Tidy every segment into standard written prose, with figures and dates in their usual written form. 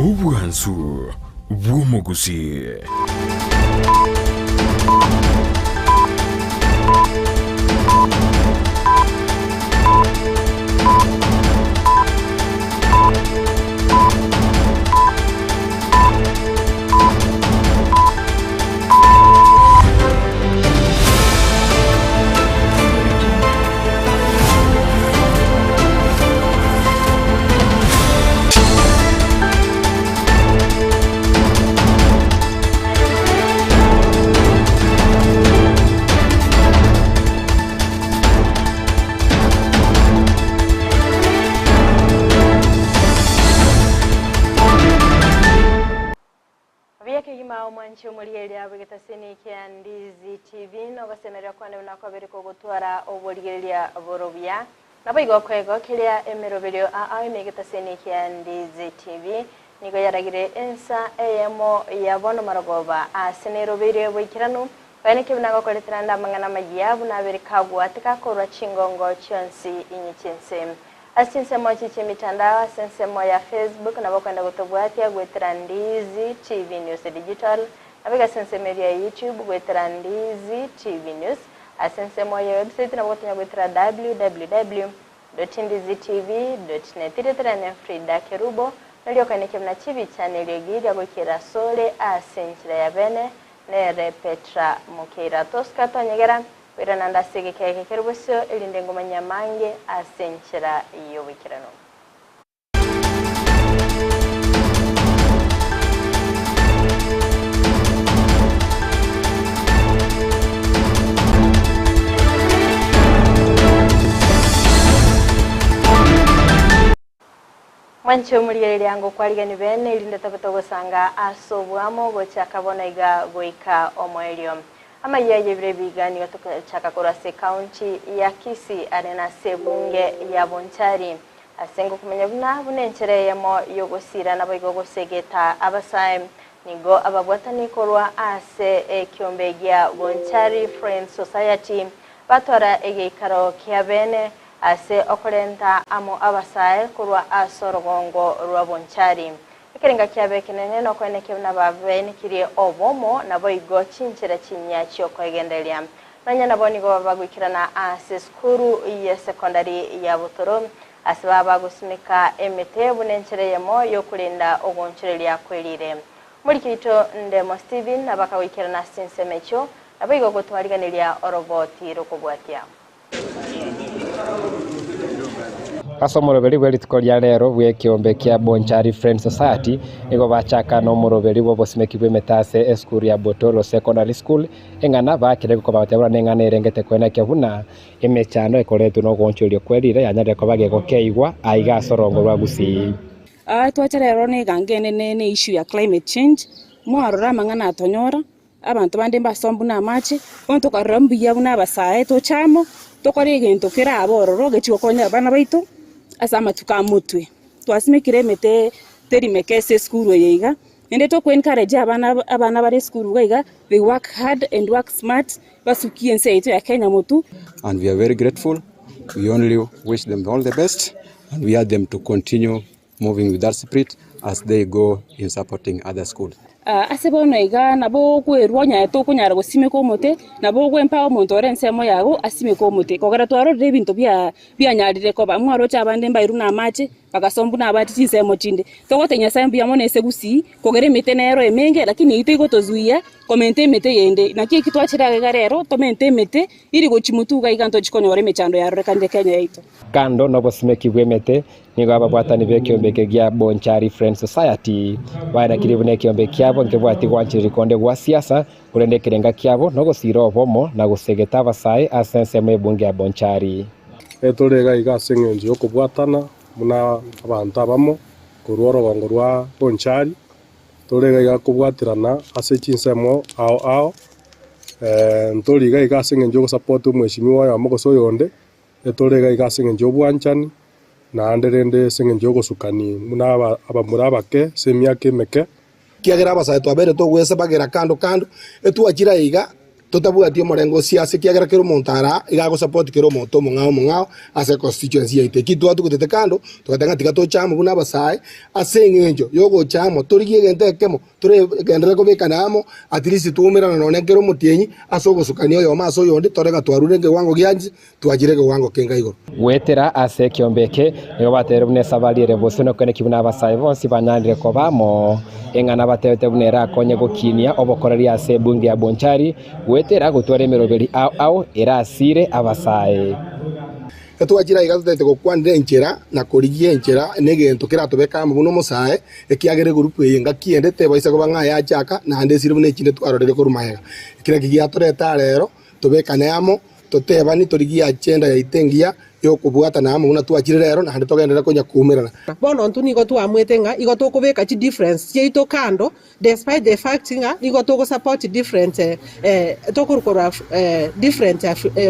Obwansu bw'omogusii. Buya kegima omwanchi omorigereria bw'egetaseni kia Ndizi TV nogosemeria kwane buna kwabere kogotwara oborigereria boro buya. Naboigo okoegokeria emeroberio ao ime egetaseni kia Ndizi TV nigo yaragire ensa eyemo ya bono marogoba ase nerobeire boikeranu Oye naki buna agokoretera ande amang'ana amayia, buna abere kagwateka korwa chingongo chionsi inye chi'ense. Ase chinsemo echi chi'emitandao, ase ensemo ya Facebook nabo okoenda gotobwatia goetera Ndizi TV News Digital, nabo iga ase ensemo eria ya YouTube goetera Ndizi TV News, ase ensemo ya website nabo ogotonya goetera www dot ndizitv dot net. Rietera ne Frida Kerubo, noria okoenekia buna chibicha na eriogi riagoikera asore ase enchera ya bene Nere Petra Mokeira. Tosika tonyegera koirana ande ase egeka eke kere bosio, erinde ngomanye amange ase enchera y'oboikeranu. Mwanche omorigereria ango kwarigani bene, erinde tobe togosanga ase oboamo gochaka bono iga goika omoerio. Amayia y'ebiro ebi iga nigo togochaka korwa ase ekaunti ya Kisii are nase ebunge ya Bonchari. Ase ngokomanya buna buna enchera eyemo y'ogosira naboigo gosegeta abasae nigo ababwatani korwa ase ekiombe gia Bonchari Friends Society batwara egeikaro kia bene Ase okorenta amo abasae korwa ase orogongo rwa Bonchari. Ekerenga kiabo ekenene nokoenekia buna babenekirie obomo naboigo chinchera chinyia chi'okoegendereria. Nonya nabo nigo baba bagoikerana ase esukuru y'esekondari ya Butoro ase baba bagosimeka emete buna enchera eyemo y'okorenda ogoonchoreria kwerire. Omoriki oito Ndemo Stephen nabo akagoikerana ase chinsemo echio naboigo gotwariganeria oroboti rokobwatia. Ase omoroberi bwe rituko ria rero bw'ekeombe kia Bonchari Friends Society nigo bachaka nomoroberi bw'obosimeki bw'emete ase esukuru ya Botoro Secondary School eng'ana bakire kobagotia buna neng'ana erengete koenekia buna emechando ekoretwe nogoonchoreria kwe rira yanyarire koba gegokeigwa aiga ase orongo rwa Gusii. Aa twacha rero na egango enene ne issue ya climate change, mwarora amang'ana atonyora. Abanto bande mbasombu namache, bono tokarora mbuya buna abasae toche amo, tokore egento kerabe ororo gechie gokonya abana baito ase amatuko a motwe. Twasimekire emete teri meke ase esukuru eye iga, naende toko encourage abana abana bare esukuru iga iga, they work hard and work smart, basukie ense yaito ya Kenya motwe. And we are very grateful, we only wish them all the best and we urge them to continue moving with that spirit as they go in supporting other schools. Ase bono iga nabo okwerwa onye tokonyara gosimeka omote, nabo ogwempa omonto ore ensemo yago asimeke omote. Kogera twarorire ebinto bia bianyarire koba, mwaroche abande mbairwe na amache, bagasombwa na abati chinsemo chinde. Togotebia Nyasaye mbuya mono ase gusii, kogera emete nero emenge, lakini eyio tegotozuia komenta emete yende. Naki eki twachire iga rero, tomente emete, iri gochia motwe iga iga ntochi konyora emechando yarorekanire Kenya yaito. Kando nobosimeki bw'emete, Nigo ababwatani b'ekeombe eke gia Bonchari Friends Society baenekirie buna ekeombe kiabo nkebwati gwanchereria konde gwa siasa, korende ekerenga kiabo nogosiira obomo na gosegeta abasae ase ensemo y'ebunge ya Bonchari. Etore iga iga ase engencho y'okobwatana buna abanto abamo korwa orogongo rwa Bonchari, tore iga iga kobwaterana ase chinsemo ao ao, ntori iga iga ase engencho y'ogosapoti omweshimiwa oyomo gose oyonde, etore iga iga ase engencho y'obwanchani, Naende rende ase engencho y'ogosukani buna abamura abake ase emiaka emeke. Ekiagera abasae twabeire togwesabagera kando kando, etwachire aiga. Totabwati omorengo o siasa ekiagera kera omonto araa iga agosupport kera omonto omong'ao omong'ao ase econstituency yaito. Eki twatugutete kando togateba ng'a tiga toche amo buna abasae ase eng'encho yogocha amo torigie egento ekemo toregenderere kobekana amo at least twaumerana nonye kera omotienyi ase ogosukania oyomo ase oyonde tore ng'a twarure ekewango gianchi twachire ekewango kenga igoro. Goetera ase ekiombe eke nigo batebirie buna esabari ere bosio na okoeneki buna abasae bonsi banyanire koba amo. Eng'ana batebete buna erakonye gokinia obokoreri ase ebunge ya Bonchari goetera gotwara emeroberi ao ao erasire abasae. Etwachire aiga totagete gokwanera enchera na korigia enchera na egento keratobeke amo buna omosae, ekiagera egurupu eye engaki ende tebaisa koba ng'a yachaka naende esire buna echinde twarorire korwa magega. Eki nakio giatoreta arero tobekane amo, Totebani torigie agenda yaito engiya y'okobwatana amo buna twachire rero, naende togenderere konya koumerana. Bono intwe nigo twamwete ng'a igo tokobeka chi difference chiaito kando despite the fact ng'a nigo togo support different tokorwa different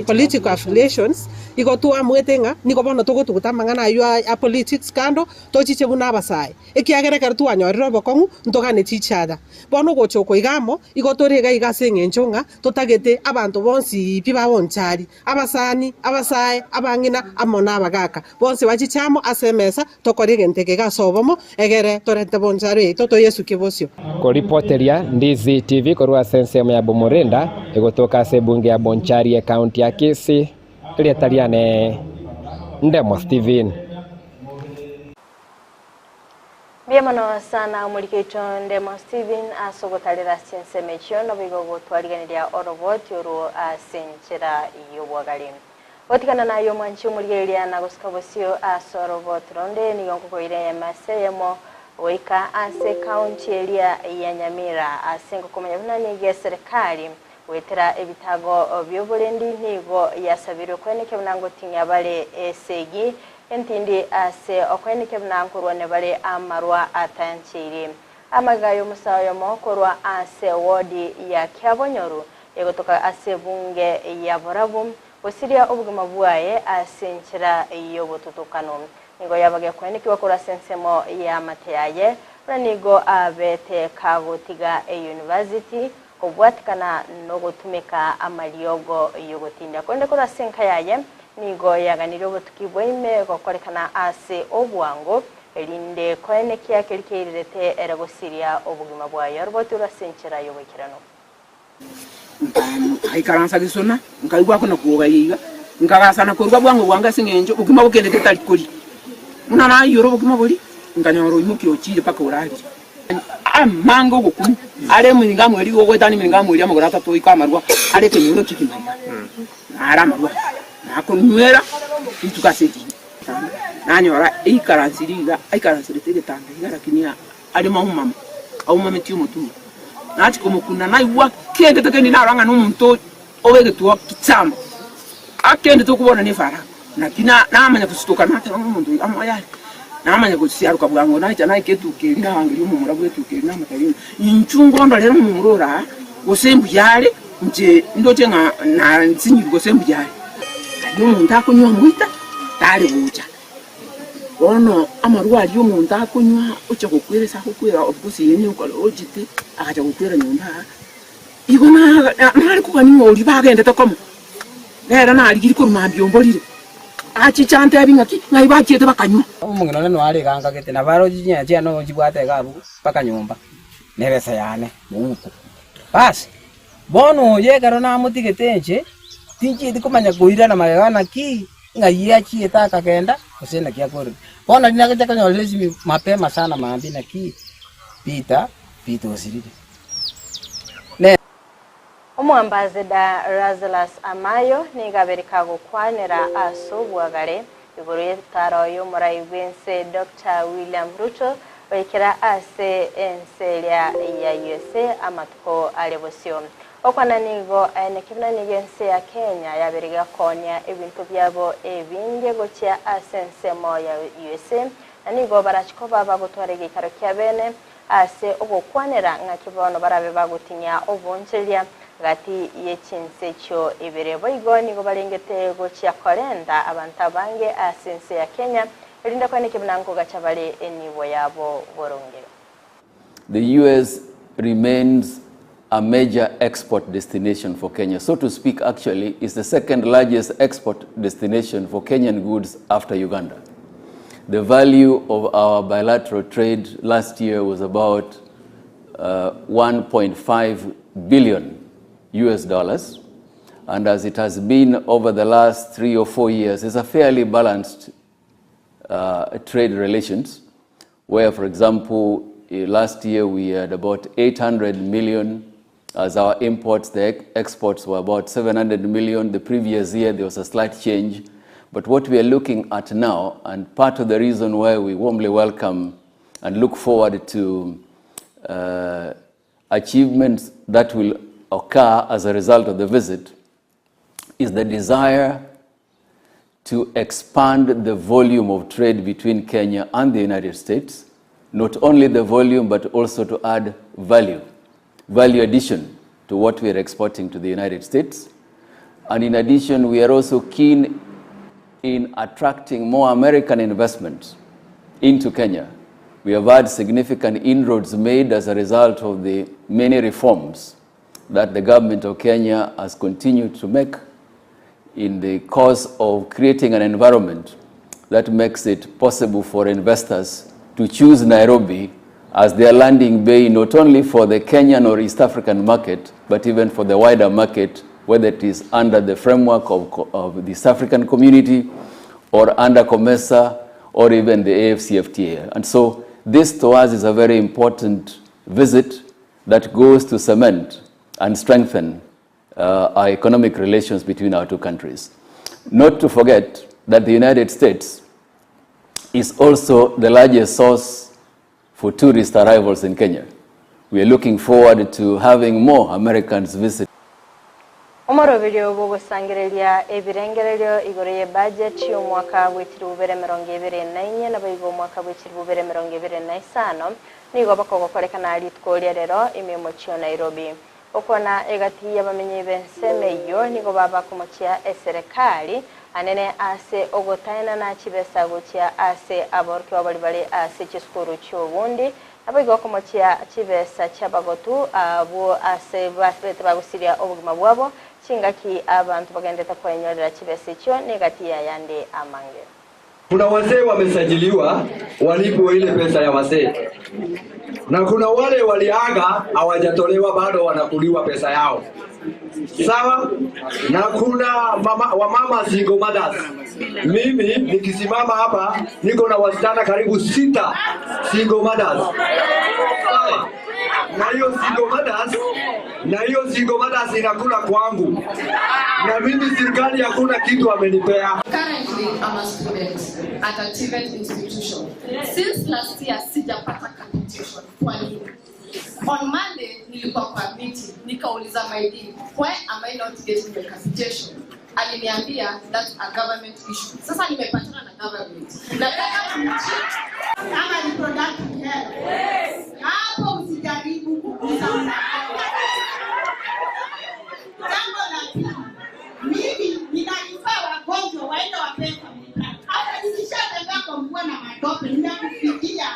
political affiliations, igo twamwete ng'a nigo bono togotuguta amang'ana aywo a politics kando tochiche buna abasae. Ekiagera ekero twanyorire obokong'u ntogane each other. Bono ogocha oko iga amo, igo tore iga iga ase eng'encho ng'a totagete abanto bonsi pi babonchari, abasani, abasae, abang'ina, amo nabagaaka, bonsi bachiche amo ase emesa, tokore egento eke iga ase obomo, egere torente bonchari yaito toyesukie bosio. Koripoteria Ndizi TV korwa ase ensemo ya Bomorinda, egotoka ase ebunge ya Bonchari ecounty ya Kisii, erieta riane Ndemo Stephen. Mbuya mono sana omoriki oito Ndemo Stephen ase ogotarera ase chinsemo echio naboigo gotwarigeneria oroboti orwo ase enchera y'obwagare. Gotigana naye omwanchi omorigereria na gosuka bosio ase oroboti ronde nigo nkokoira eyemo ase eyemo goika ase ekaunti eria ya Nyamira ase ngokomanya buna nigo eserekari goetera ebitago bioborendi nigo yasabirwe koenekia buna ngoting'ia bare esegi Entindi ase okoenekia buna nkorwane bare amarwa atancheiri. Amagega y'omosae oyomo korwa ase wodi ya Kiabonyoru egotoka ase ebunge ya Borabu gosiria obogima bwaye ase enchera y'obotutokano. Nigo yaba gekoenekigwa korwa ase ensemo y'amate yaye buna nigo abete kagotiga eyunivasiti kobwatikana nogotumeka amariogo y'ogotinda. Korende korwa ase enka yaye nigo yaganirie obotuki bwa ime gokorekana ase obwango, erinde koenekia keria keirerete ere gosiria obogima bwaye oroboti orwo ase enchera y'oboikeranu. Nkaikaransa gesona, nkaigwa ako na kwogaia iga, nkagasana korwa bwango bwango ase eng'encho bokima bokendete tari koria. Buna naiyora obokima boria, nkanyora oimokia ochiire mpaka orarire. Amange ogokumia are emiringo amo eria ogoetania emiringo amo eria amagoro atato oike amarwa are ekenyoro kegima iga, nare amarwa nakonywera rituko ase erinde. Nanyora eikaransire iga aikaransirete egetanda iga lakini are maumama aumametie omotwe oyo. Nachia komokuna naigwa kende tekendi narora ng'a nomonto obe egetuo kichama akende tokobona ne efarasi. Naki namanya gositoka nateba ng'a omonto oyo amoyo are, namanya gosiaroka bwango nacha naika etuka eria narangeria omomura bw'etuka eria namotebia ng'a inchuo ngondorere omomura ore aa, gose mbuya are, inche ndoche ng'a nansinyirwe gose mbuya are. Aria omonto akonywa omoita, tare gocha. Bono amarwa aria omonto akonywa ocha gokwera ase agokwera of course eye nigo ochete agacha gokwera nyomba aa, igo nare kogania ng'a oria bagendete komo. Nere narigirie korwa mambia omborire, achiche antebi ng'aki, ng'ai bachiete bakanywa. Omong'ina one noare iga ankagete, nabo aroche chinyanya chiane ochibwate iga abwo mpaka nyomba, na ebesa yane mouko. Bas, bono oyo ekero namotigete inche, tinchieti komanya koirana magega naki, ng'ai achiete akagenda, gose naki akorire. Bono riria nagocha konyorera esimi mapema sana mambia naki, Peter, Peter osirire. Ne. Omoambassador Lazarus Amayo nigo abere kagokwanera ase obwagare igoro y'etaro y'omorai bw'ense Doctor William Ruto goikera ase ense eria ya usa amatuko are bosio. Gokwana nigo aeneke buna nigo ense ya Kenya yabere gekonia ebinto biabo ebinge gochia ase ensemo ya usa na nigo barachi koba bagotwara egeikaro kia bene Ase ogokwanera ng'aki bono barabe bagotinyia obonchereria gati ye chinse echio ibere. Boigo nigo barengete gochia korenta abanto abange ase ense ya Kenya, erinde koenekia buna nkogacha bare enibo yabo boronge. The US remains a major export destination for Kenya. So to speak, actually, is the second largest export destination for Kenyan goods after Uganda. The value of our bilateral trade last year was about 1.5 billion US dollars. And as it has been over the last 3 or 4 years, it's a fairly balanced trade relations, where, for example, last year we had about 800 million as our imports. The exports were about 700 million. The previous year there was a slight change. But what we are looking at now, and part of the reason why we warmly welcome and look forward to achievements that will occur as a result of the visit, is the desire to expand the volume of trade between Kenya and the United States, not only the volume, but also to add value, value addition to what we are exporting to the United States. And in addition, we are also keen in attracting more American investments into Kenya. We have had significant inroads made as a result of the many reforms that the government of Kenya has continued to make in the course of creating an environment that makes it possible for investors to choose Nairobi as their landing bay, not only for the Kenyan or East African market, but even for the wider market, whether it is under the framework of the East African community or under COMESA or even the AfCFTA. And so this to us is a very important visit that goes to cement and strengthen our economic relations between our two countries. Not to forget that the United States is also the largest source for tourist arrivals in Kenya. We are looking forward to having more Americans visit. Omoroberio bogosangereria ebirengererio igoro ye budget y'omwaka bw'ekiri bubere 24 nabaigo omwaka bw'ekiri bubere 25 nigo bakogokorekana rituko ria rero imimo chio Nairobi. Okona egati y'abamenyi b'enseme eyo nigo babakomochia eserekari anene ase ogotaenana chibesa gochia ase aborokigwa bari bari ase chisukuru chiobundi nabo komochia chibesa chiabagotu abo ase basete bagusiria obogima bwabo chingaki abantu bagendete kwenyorera chibesa echio negati ya yande amange. Kuna wazee wamesajiliwa walipwe ile pesa ya wazee, na kuna wale waliaga hawajatolewa bado, wanakuliwa pesa yao, sawa. Na kuna mama, wamama single mothers. Mimi nikisimama hapa niko na wasichana karibu sita single mothers, sawa. Na hiyo single mothers, na hiyo single mothers inakula kwangu, na mimi serikali hakuna kitu amenipea. Currently, I'm a student at a TVET institution. Since last year, sijapata capitation. Kwa nini? On Monday, nilikuwa kwa meeting, nikauliza my dean, "Why am I not getting my capitation?" Aliniambia that's a government issue. Sasa nimepatana na government. Nataka kumcheat. Kama reproductive health. Hapo usijaribu kugusa mlango. Jambo la pili, mimi ninarefer wagonjwa waende wapewe family plan. Hata nikishatembea kwa mvua na matope, ninakufikia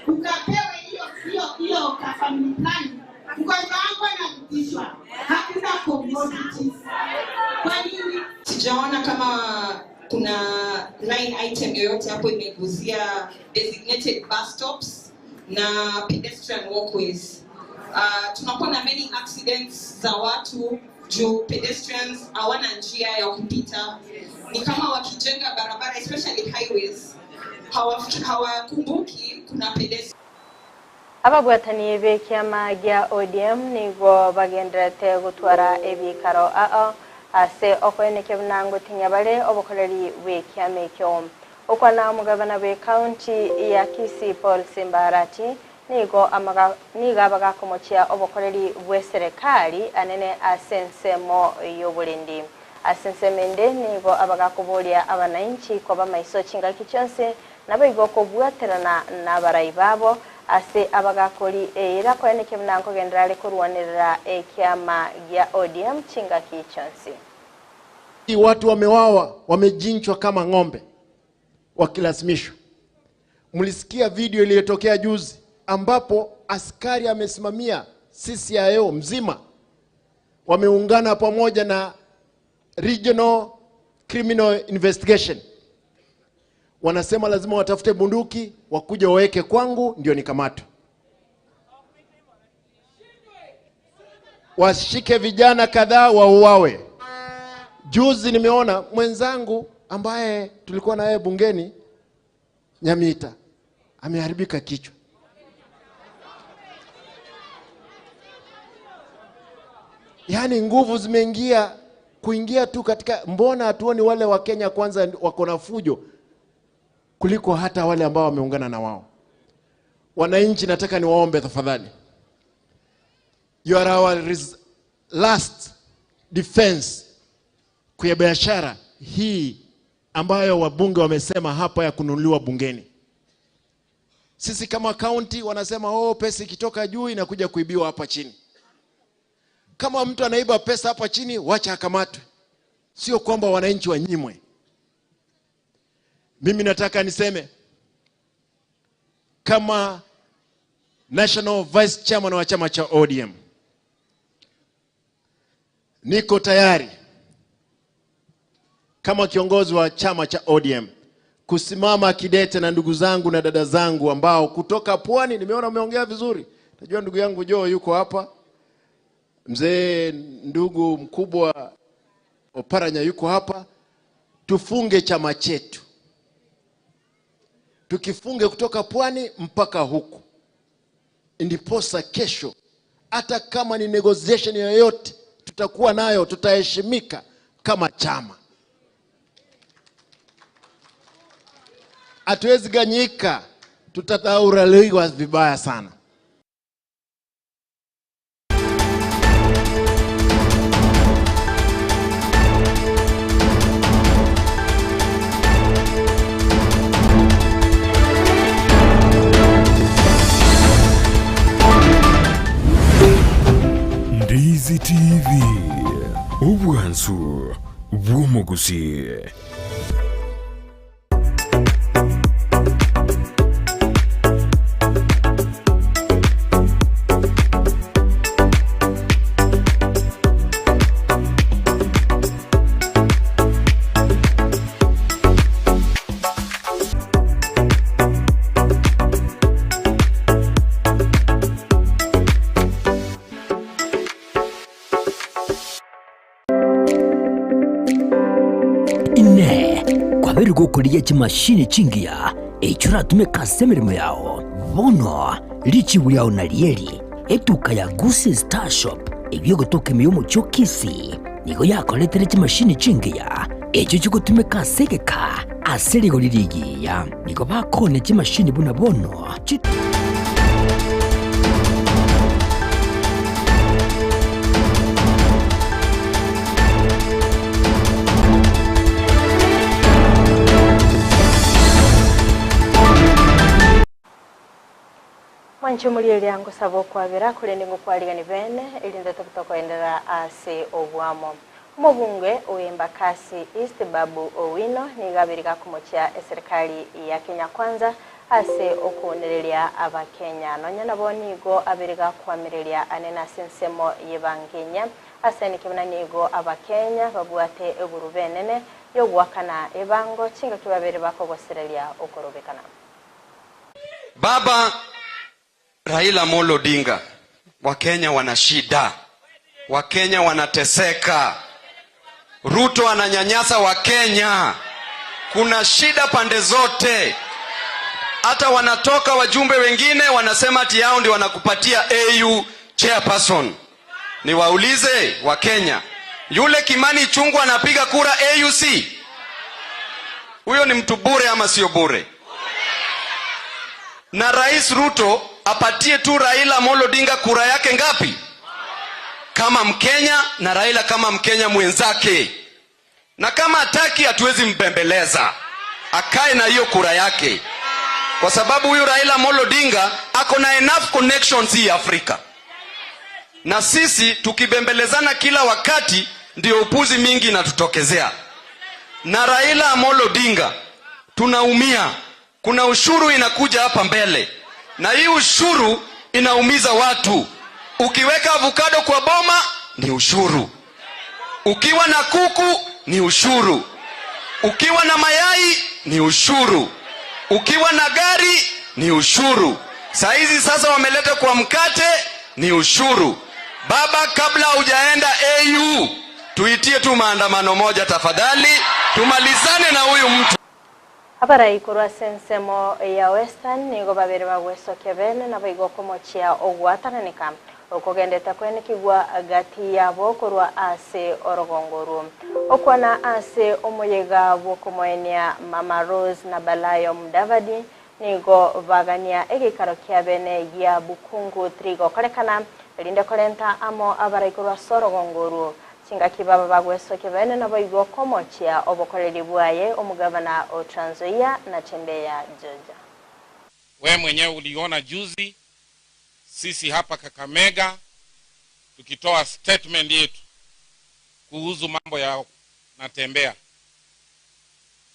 ukapewe hiyo hiyo hiyo ka family plan. Mgonjwa wangu anarudishwa, hakuna commodities. Kwa nini? Sijaona kama kuna line item yoyote hapo imeguzia designated bus stops na pedestrian walkways. Tunakuwa na many accidents za watu juu pedestrians hawana njia ya kupita. Ni kama wakijenga barabara, especially highways, hawakumbuki kuna pedestrians. Ababwatani b'ekiama gia ODM nigo bagenderete gutwara ebikaro ao ase okoeneke bunango tinya bare obokoreri bw'ekiama ekio. Okwana omugabana bwe county ya Kisii Paul Simbarati nigo amaga nigo abagakomochia obokoreri bwe serikali anene ase ensemo y'oburindi. Ase ensemo ende nigo abagakoboria abananchi koba maiso chingaki chionse nabo igo kobwaterana n'abarai babo ase abagakori era koeneke bunango genderare kurwanirira ekiama gia ODM chingaki chionse. Watu wamewawa, wamechinjwa kama ng'ombe wakilazimishwa. Mlisikia video iliyotokea juzi ambapo askari amesimamia CCIO mzima. Wameungana pamoja na Regional Criminal Investigation, wanasema lazima watafute bunduki wakuja waweke kwangu ndio nikamatwe. Washike vijana kadhaa wauawe. Juzi nimeona mwenzangu ambaye tulikuwa na yeye bungeni Nyamita ameharibika kichwa. Yaani nguvu zimeingia kuingia tu katika, mbona hatuoni wale wa Kenya kwanza wako na fujo kuliko hata wale ambao wameungana na wao. Wananchi, nataka niwaombe tafadhali, you are our last defense kwa biashara hii ambayo wabunge wamesema hapa ya kununuliwa bungeni. Sisi kama county wanasema oh, pesa ikitoka juu inakuja kuibiwa hapa chini. Kama mtu anaiba pesa hapa chini, wacha akamatwe, sio kwamba wananchi wanyimwe. Mimi nataka niseme kama National Vice Chairman wa chama cha ODM, niko tayari kama kiongozi wa chama cha ODM kusimama kidete na ndugu zangu na dada zangu ambao kutoka pwani. Nimeona umeongea vizuri, najua ndugu yangu Joe yuko hapa, mzee ndugu mkubwa Oparanya yuko hapa. Tufunge chama chetu, tukifunge kutoka pwani mpaka huku, ndiposa kesho hata kama ni negotiation yoyote tutakuwa nayo, tutaheshimika kama chama. Hatuwezi ganyika, tutadhauraliwa vibaya sana. Ndizi TV, obwansu bw'omogusi. Inee! Kwabeire gokorigia chimashini chingiya echio oratumeke ase emeremo yao? Bono richibu riao narieri, etuka ya Gusii Star Shop eyio egotoka ime y'omochie o Kisii nigo yakoretere chimashini chingiya echio chigotumeka ase egeka ase rigori rigiya. Nigo bakoonia chimashini buna bono chi. Mwanche omorieria ngosaba okwabera, korende ngokwarigani bene, erinde tobe tokoenderera ase obwamo. Omobunge o Embakasi East Babu Owino nigo abere gakomochia eserikali ya Kenya Kwanza ase okounereria Abakenya. Nonya nabo nigo abere gakoamereria anene ase ensemo y'Ebangenya ase niki buna nigo Abakenya babwate egurube enene y'ogoakana ebango chingaki babere bakogosereria okorobekana. Baba Raila Amolo Odinga, Wakenya wana shida, Wakenya wanateseka, Ruto ananyanyasa Wakenya, kuna shida pande zote. Hata wanatoka wajumbe wengine wanasema ati yao ndio wanakupatia AU chairperson. Niwaulize Wakenya, yule Kimani Ichung'wah anapiga kura AUC? Huyo ni mtu bure ama sio bure? Na Rais Ruto apatie tu Raila Amolo Odinga kura yake ngapi? Kama Mkenya na Raila kama Mkenya mwenzake. Na kama hataki, hatuwezi mbembeleza, akae na hiyo kura yake, kwa sababu huyu Raila Amolo Odinga ako na enough connections hii Afrika, na sisi tukibembelezana kila wakati ndio upuzi mingi inatutokezea. Na Raila Amolo Odinga tunaumia, kuna ushuru inakuja hapa mbele, na hii ushuru inaumiza watu. Ukiweka avocado kwa boma ni ushuru, ukiwa na kuku ni ushuru, ukiwa na mayai ni ushuru, ukiwa na gari ni ushuru. Saa hizi sasa wameleta kwa mkate ni ushuru. Baba, kabla hujaenda AU, tuitie tu maandamano moja tafadhali, tumalizane na huyu mtu. Abarai korwa ase ensemo ya Western nigo babere bagwesokia bene naboigo okomochia ogwatananeka okogendete kwenekigwa gati yabo korwa ase orogongo orwo. Okwana ase omoyega bw'okomoenia Mama Rose na Balayo Mudavadi nigo bagania egeikaro kia bene gia Bukungu 3 gokorekana erinde korenta amo abarai korwa ase orogongo orwo. Chingaki baba bagwesokia bene naboigo okomochia obokoreri bwaye omogavana o Trans Nzoia Natembeya George. We mwenyewe uliona juzi sisi hapa Kakamega tukitoa statement yetu kuhusu mambo ya Natembeya.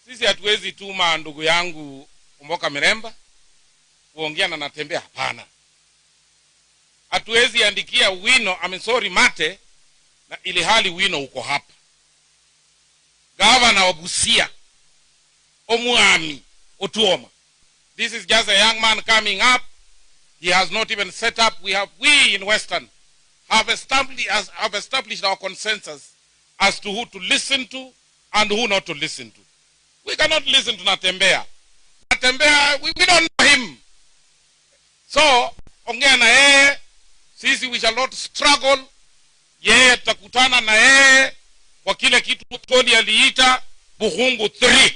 Sisi hatuwezi tuma ndugu yangu Omboka Miremba kuongea na Natembeya, hapana. Hatuwezi andikia wino, I'm sorry, mate, na ili hali wino uko hapa. Gavana wa Busia Omwami Otuoma, this is just a young man coming up. He has not even set up. We have, we in Western have established, have established our consensus as to who to listen to and who not to listen to. We cannot listen to Natembeya. Natembeya, we don't know him. So, ongea na yeye, sisi we shall not struggle. Yeye tutakutana na yeye kwa kile kitu Tony aliita Bukhungu 3.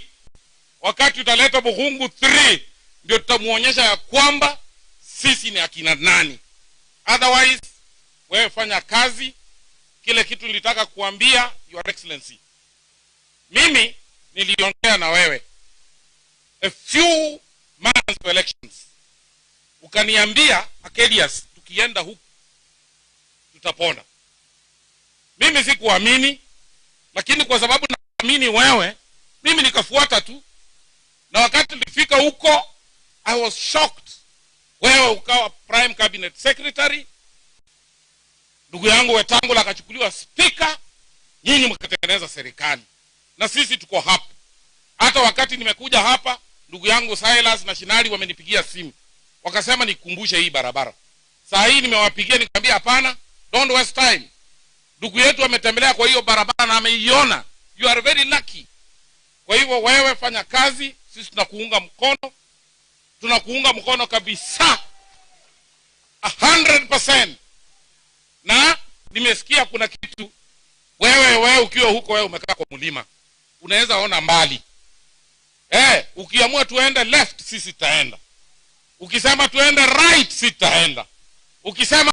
Wakati utaleta Bukhungu 3 ndio tutamuonyesha ya kwamba sisi ni akina nani. Otherwise, wewe fanya kazi. Kile kitu nilitaka kuambia Your Excellency, mimi niliongea na wewe a few months to elections, ukaniambia Arcadius, tukienda huku tutapona. Mimi sikuamini, lakini kwa sababu naamini wewe, mimi nikafuata tu, na wakati nilifika huko I was shocked. Wewe ukawa prime cabinet secretary, ndugu yangu Wetangula akachukuliwa speaker, nyinyi mkatengeneza serikali na sisi tuko hapa. Hata wakati nimekuja hapa, ndugu yangu Silas na Shinali wamenipigia simu wakasema nikumbushe hii barabara. Saa hii nimewapigia nikamwambia, hapana, don't waste time. Ndugu yetu ametembelea kwa hiyo barabara na ameiona. You are very lucky. Kwa hivyo wewe fanya kazi, sisi tunakuunga mkono, tunakuunga mkono kabisa 100%. Na nimesikia kuna kitu wewe, wewe ukiwa huko, wewe umekaa kwa mlima unaweza ona mbali. Ukiamua tuende left sisi tutaenda, ukisema tuende right sisi tutaenda, ukisema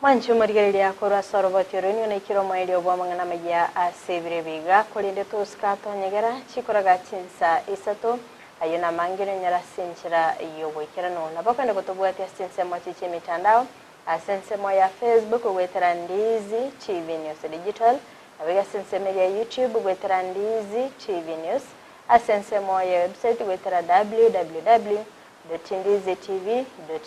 Mwanchi omorigereria korwa ase oroboti oro nigo naikire omoerio bwa amang'ana amaya ase ebiro ebiga korende tosika tonyegera chikoraga chinsa isato ayo namangire nyara ase enchera yoboikeranu nabo okende gotobwatia ase ensemo chichi emitandao ase ensemo ya Facebook ogwetera Ndizi TV News Digital naboigo ase ensemo eria ya YouTube ogwetera Ndizi TV News ase ensemo ya website ogwetera www ndizitv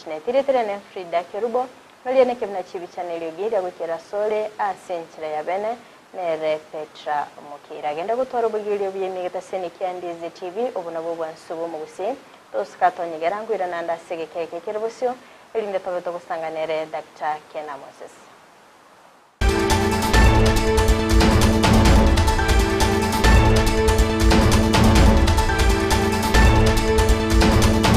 net Rietera ne Frida Kerubo noria neke buna chibicha na eriogi ria goikera asore ase enchera ya bene nere Petra Mokira. Genda gotwara obogiria obuya ime egetaseni kia Ndizi TV obo nabwo obwansu bw'omogusii tosika tonyegera nkoirana ande ase egeka eke kere bosio erinde tobe togosanga nere Doctor Kena Moses.